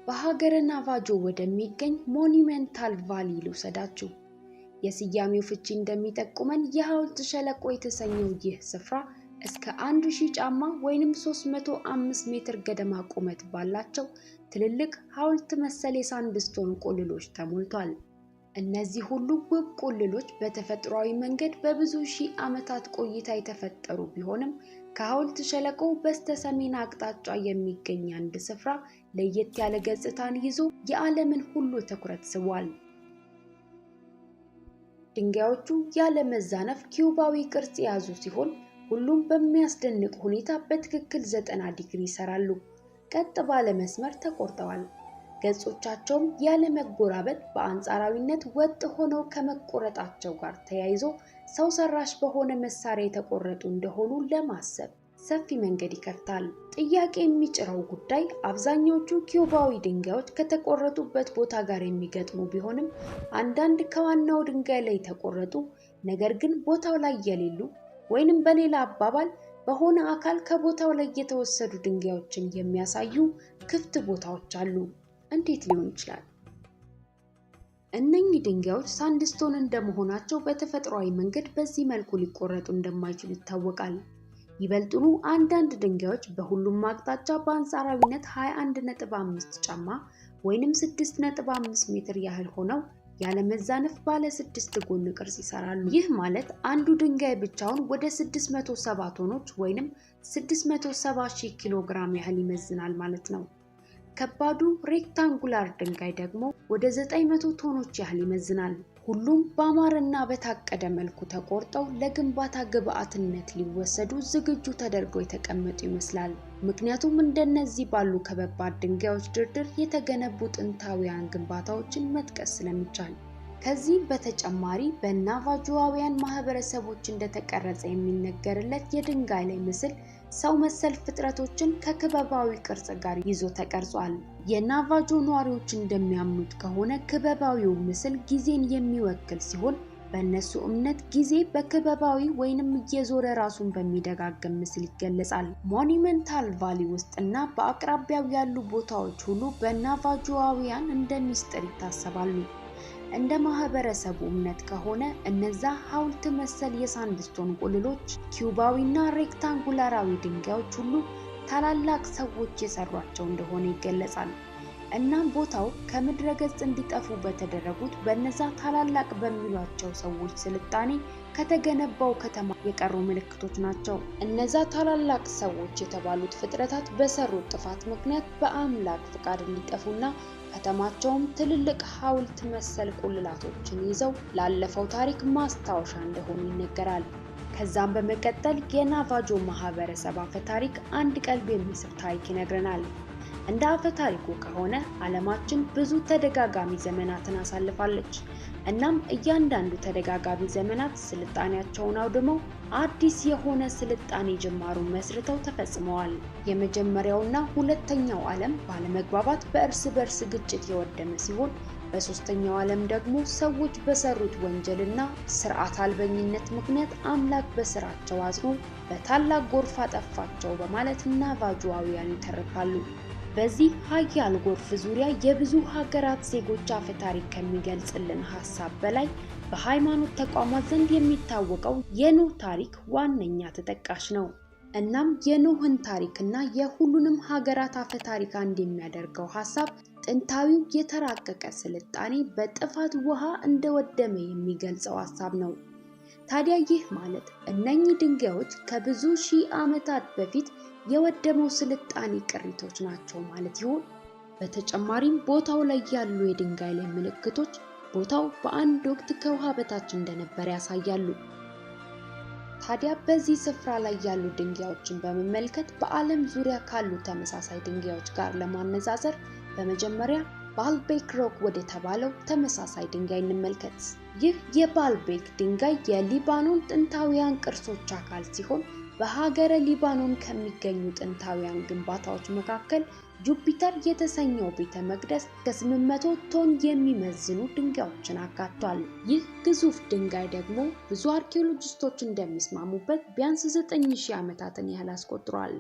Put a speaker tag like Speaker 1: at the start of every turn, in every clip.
Speaker 1: በሀገረ ናቫጆ ወደሚገኝ ሞኑሜንታል ቫሊ ልውሰዳችሁ። የስያሜው ፍቺ እንደሚጠቁመን የሐውልት ሸለቆ የተሰኘው ይህ ስፍራ እስከ 1000 ጫማ ወይንም 305 ሜትር ገደማ ቁመት ባላቸው ትልልቅ ሐውልት መሰል የ sandstone ቁልሎች ተሞልቷል። እነዚህ ሁሉ ውብ ቁልሎች በተፈጥሯዊ መንገድ በብዙ ሺህ ዓመታት ቆይታ የተፈጠሩ ቢሆንም፣ ከሐውልት ሸለቆ በስተሰሜን አቅጣጫ የሚገኝ አንድ ስፍራ ለየት ያለ ገጽታን ይዞ የዓለምን ሁሉ ትኩረት ስቧል። ድንጋዮቹ ያለ መዛነፍ ኪዩባዊ ቅርጽ የያዙ ሲሆን፣ ሁሉም በሚያስደንቅ ሁኔታ በትክክል 90 ዲግሪ ይሰራሉ። ቀጥ ባለ መስመር ተቆርጠዋል። ገጾቻቸውም ያለ መጎራበጥ በአንጻራዊነት ወጥ ሆነው ከመቆረጣቸው ጋር ተያይዞ ሰው ሰራሽ በሆነ መሳሪያ የተቆረጡ እንደሆኑ ለማሰብ ሰፊ መንገድ ይከፍታል። ጥያቄ የሚጭረው ጉዳይ አብዛኛዎቹ ኪዩባዊ ድንጋዮች ከተቆረጡበት ቦታ ጋር የሚገጥሙ ቢሆንም፣ አንዳንድ ከዋናው ድንጋይ ላይ የተቆረጡ ነገር ግን ቦታው ላይ የሌሉ ወይንም በሌላ አባባል በሆነ አካል ከቦታው ላይ የተወሰዱ ድንጋዮችን የሚያሳዩ ክፍት ቦታዎች አሉ። እንዴት ሊሆን ይችላል? እነኚህ ድንጋዮች sandstone እንደመሆናቸው በተፈጥሯዊ መንገድ በዚህ መልኩ ሊቆረጡ እንደማይችሉ ይታወቃል። ይበልጡኑ አንዳንድ ድንጋዮች በሁሉም አቅጣጫ በአንጻራዊነት 21.5 ጫማ ወይንም 6.5 ሜትር ያህል ሆነው ያለመዛነፍ ባለ ስድስት ጎን ቅርጽ ይሰራሉ። ይህ ማለት አንዱ ድንጋይ ብቻውን ወደ 670 ቶኖች ወይንም 670 ሺህ ኪሎ ግራም ያህል ይመዝናል ማለት ነው። ከባዱ rectangular ድንጋይ ደግሞ ወደ 900 ቶኖች ያህል ይመዝናል። ሁሉም በአማረና በታቀደ መልኩ ተቆርጠው ለግንባታ ግብአትነት ሊወሰዱ ዝግጁ ተደርገው የተቀመጡ ይመስላል። ምክንያቱም እንደነዚህ ባሉ ከበባድ ድንጋዮች ድርድር የተገነቡ ጥንታውያን ግንባታዎችን መጥቀስ ስለሚቻል። ከዚህ በተጨማሪ በናቫጆዋውያን ማህበረሰቦች እንደተቀረጸ የሚነገርለት የድንጋይ ላይ ምስል ሰው መሰል ፍጥረቶችን ከክበባዊ ቅርጽ ጋር ይዞ ተቀርጿል። የናቫጆ ነዋሪዎች እንደሚያምኑት ከሆነ ክበባዊው ምስል ጊዜን የሚወክል ሲሆን፣ በእነሱ እምነት ጊዜ በክበባዊ ወይንም እየዞረ ራሱን በሚደጋገም ምስል ይገለጻል። ሞኑሜንታል ቫሊ ውስጥ እና በአቅራቢያው ያሉ ቦታዎች ሁሉ በናቫጆዋውያን እንደ ሚስጥር ይታሰባሉ። እንደ ማህበረሰቡ እምነት ከሆነ እነዛ ሐውልት መሰል የ sandstone ቁልሎች፣ ኪዩባዊና ሬክታንጉላራዊ ድንጋዮች ሁሉ ታላላቅ ሰዎች የሰሯቸው እንደሆነ ይገለጻል። እናም ቦታው ከምድረ ገጽ እንዲጠፉ በተደረጉት በነዛ ታላላቅ በሚሏቸው ሰዎች ስልጣኔ ከተገነባው ከተማ የቀሩ ምልክቶች ናቸው። እነዛ ታላላቅ ሰዎች የተባሉት ፍጥረታት በሰሩት ጥፋት ምክንያት በአምላክ ፍቃድ እንዲጠፉና ከተማቸውም ትልልቅ ሐውልት መሰል ቁልላቶችን ይዘው ላለፈው ታሪክ ማስታወሻ እንደሆኑ ይነገራል። ከዛም በመቀጠል የናቫጆ ማህበረሰብ አፈ ታሪክ አንድ ቀልብ የሚስብ ታሪክ ይነግረናል። እንደ አፈ ታሪኩ ከሆነ ዓለማችን ብዙ ተደጋጋሚ ዘመናትን አሳልፋለች። እናም እያንዳንዱ ተደጋጋሚ ዘመናት ስልጣኔያቸውን አውድመው አዲስ የሆነ ስልጣኔ ጅማሩን መስርተው ተፈጽመዋል። የመጀመሪያውና ሁለተኛው ዓለም ባለመግባባት በእርስ በእርስ ግጭት የወደመ ሲሆን፣ በሶስተኛው ዓለም ደግሞ ሰዎች በሰሩት ወንጀልና ስርዓት አልበኝነት ምክንያት አምላክ በስራቸው አዝኖ በታላቅ ጎርፍ አጠፋቸው በማለት ናቫጆዋውያን ይተርካሉ። በዚህ ሀያል ጎርፍ ዙሪያ የብዙ ሀገራት ዜጎች አፈ ታሪክ ከሚገልጽልን ሀሳብ በላይ በሃይማኖት ተቋማት ዘንድ የሚታወቀው የኖህ ታሪክ ዋነኛ ተጠቃሽ ነው። እናም የኖህን ታሪክና የሁሉንም ሀገራት አፈ ታሪክ አንድ የሚያደርገው ሀሳብ ጥንታዊው የተራቀቀ ስልጣኔ በጥፋት ውሃ እንደወደመ የሚገልጸው ሀሳብ ነው። ታዲያ ይህ ማለት እነኚህ ድንጋዮች ከብዙ ሺህ ዓመታት በፊት የወደመው ስልጣኔ ቅሪቶች ናቸው ማለት ይሆን? በተጨማሪም ቦታው ላይ ያሉ የድንጋይ ላይ ምልክቶች ቦታው በአንድ ወቅት ከውሃ በታች እንደነበር ያሳያሉ። ታዲያ በዚህ ስፍራ ላይ ያሉ ድንጋዮችን በመመልከት በዓለም ዙሪያ ካሉ ተመሳሳይ ድንጋዮች ጋር ለማነጻጸር በመጀመሪያ ባልቤክ ሮክ ወደ ተባለው ተመሳሳይ ድንጋይ እንመልከት። ይህ የባልቤክ ድንጋይ የሊባኖን ጥንታውያን ቅርሶች አካል ሲሆን፣ በሀገረ ሊባኖን ከሚገኙ ጥንታውያን ግንባታዎች መካከል ጁፒተር የተሰኘው ቤተ መቅደስ ከ800 ቶን የሚመዝኑ ድንጋዮችን አካቷል። ይህ ግዙፍ ድንጋይ ደግሞ ብዙ አርኪኦሎጂስቶች እንደሚስማሙበት ቢያንስ 9000 ዓመታትን ያህል አስቆጥሯል።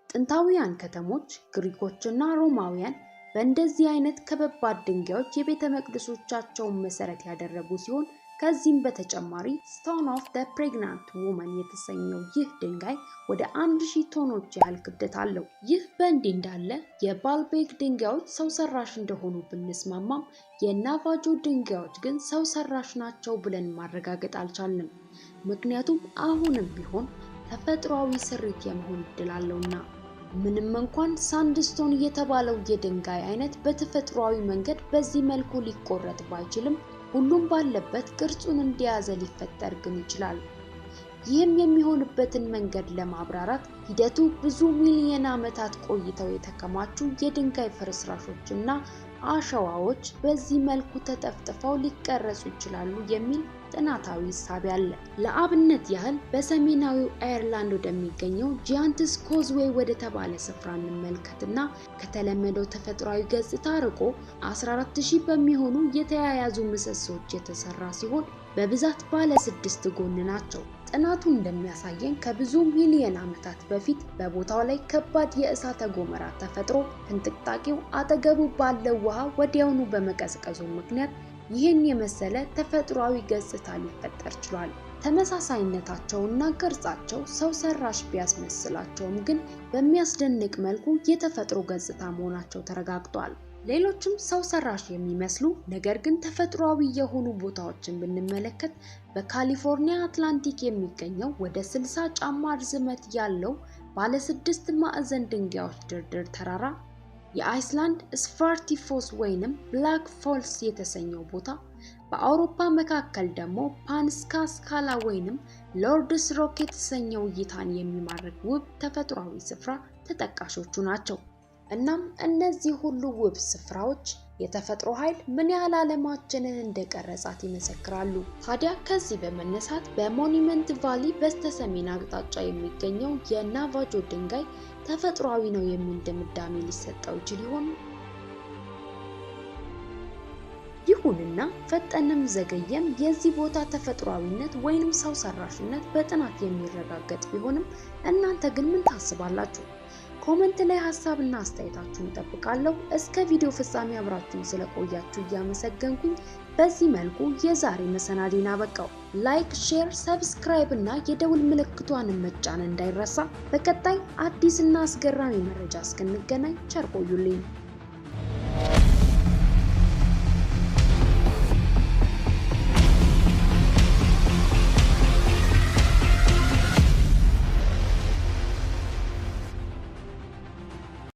Speaker 1: ጥንታውያን ከተሞች ግሪኮችና ሮማውያን በእንደዚህ አይነት ከበባድ ድንጋዮች የቤተ መቅደሶቻቸውን መሰረት ያደረጉ ሲሆን ከዚህም በተጨማሪ Stone of the Pregnant Woman የተሰኘው ይህ ድንጋይ ወደ 1000 ቶኖች ያህል ክብደት አለው። ይህ በእንዲህ እንዳለ የባልቤክ ድንጋዮች ሰው ሰራሽ እንደሆኑ ብንስማማም የናቫጆ ድንጋዮች ግን ሰው ሰራሽ ናቸው ብለን ማረጋገጥ አልቻልንም። ምክንያቱም አሁንም ቢሆን ተፈጥሯዊ ስሪት የመሆን እድል አለውና። ምንም እንኳን sandstone የተባለው የድንጋይ አይነት በተፈጥሯዊ መንገድ በዚህ መልኩ ሊቆረጥ ባይችልም ሁሉም ባለበት ቅርጹን እንደያዘ ሊፈጠር ግን ይችላል። ይህም የሚሆንበትን መንገድ ለማብራራት ሂደቱ ብዙ ሚሊዮን ዓመታት ቆይተው የተከማቹ የድንጋይ ፍርስራሾችና አሸዋዎች በዚህ መልኩ ተጠፍጥፈው ሊቀረጹ ይችላሉ የሚል ጥናታዊ እሳቤ አለ። ለአብነት ያህል በሰሜናዊው አየርላንድ ወደሚገኘው Giant's Causeway ወደ ተባለ ስፍራ እንመልከትና ከተለመደው ተፈጥሯዊ ገጽታ ርቆ 14000 በሚሆኑ የተያያዙ ምሰሶዎች የተሰራ ሲሆን በብዛት ባለ 6 ጎን ናቸው። ጥናቱ እንደሚያሳየን ከብዙ ሚሊዮን ዓመታት በፊት በቦታው ላይ ከባድ የእሳተ ገሞራ ተፈጥሮ ፍንጥቅጣቂው አጠገቡ ባለው ውሃ ወዲያውኑ በመቀዝቀዙ ምክንያት ይህን የመሰለ ተፈጥሯዊ ገጽታ ሊፈጠር ችሏል። ተመሳሳይነታቸውና ቅርጻቸው ሰው ሰራሽ ቢያስመስላቸውም ግን በሚያስደንቅ መልኩ የተፈጥሮ ገጽታ መሆናቸው ተረጋግጧል። ሌሎችም ሰው ሰራሽ የሚመስሉ ነገር ግን ተፈጥሯዊ የሆኑ ቦታዎችን ብንመለከት በካሊፎርኒያ አትላንቲክ የሚገኘው ወደ 60 ጫማ ርዝመት ያለው ባለ 6 ማዕዘን ድንጋዮች ድርድር ተራራ፣ የአይስላንድ ስቫርቲፎስ ወይንም Black Falls የተሰኘው ቦታ፣ በአውሮፓ መካከል ደግሞ ፓንስካ ስካላ ወይንም Lord's Rock የተሰኘው እይታን የሚማርክ ውብ ተፈጥሯዊ ስፍራ ተጠቃሾቹ ናቸው። እናም እነዚህ ሁሉ ውብ ስፍራዎች የተፈጥሮ ኃይል ምን ያህል ዓለማችንን እንደቀረጻት ይመሰክራሉ። ታዲያ ከዚህ በመነሳት በሞኒመንት ቫሊ በስተሰሜን አቅጣጫ የሚገኘው የናቫጆ ድንጋይ ተፈጥሯዊ ነው የሚል ድምዳሜ ሊሰጠው ይችል ይሆን? ይሁንና ፈጠነም ዘገየም የዚህ ቦታ ተፈጥሯዊነት ወይንም ሰው ሰራሽነት በጥናት የሚረጋገጥ ቢሆንም እናንተ ግን ምን ታስባላችሁ? comment ላይ ሐሳብና አስተያየታችሁን እጠብቃለሁ። እስከ ቪዲዮ ፍጻሜ አብራችሁን ስለቆያችሁ እያመሰገንኩኝ በዚህ መልኩ የዛሬ መሰናዴን አበቃው። like፣ share፣ subscribe እና የደውል ምልክቷን መጫን እንዳይረሳ። በቀጣይ አዲስና አስገራሚ መረጃ እስክንገናኝ ቸር ቆዩልኝ።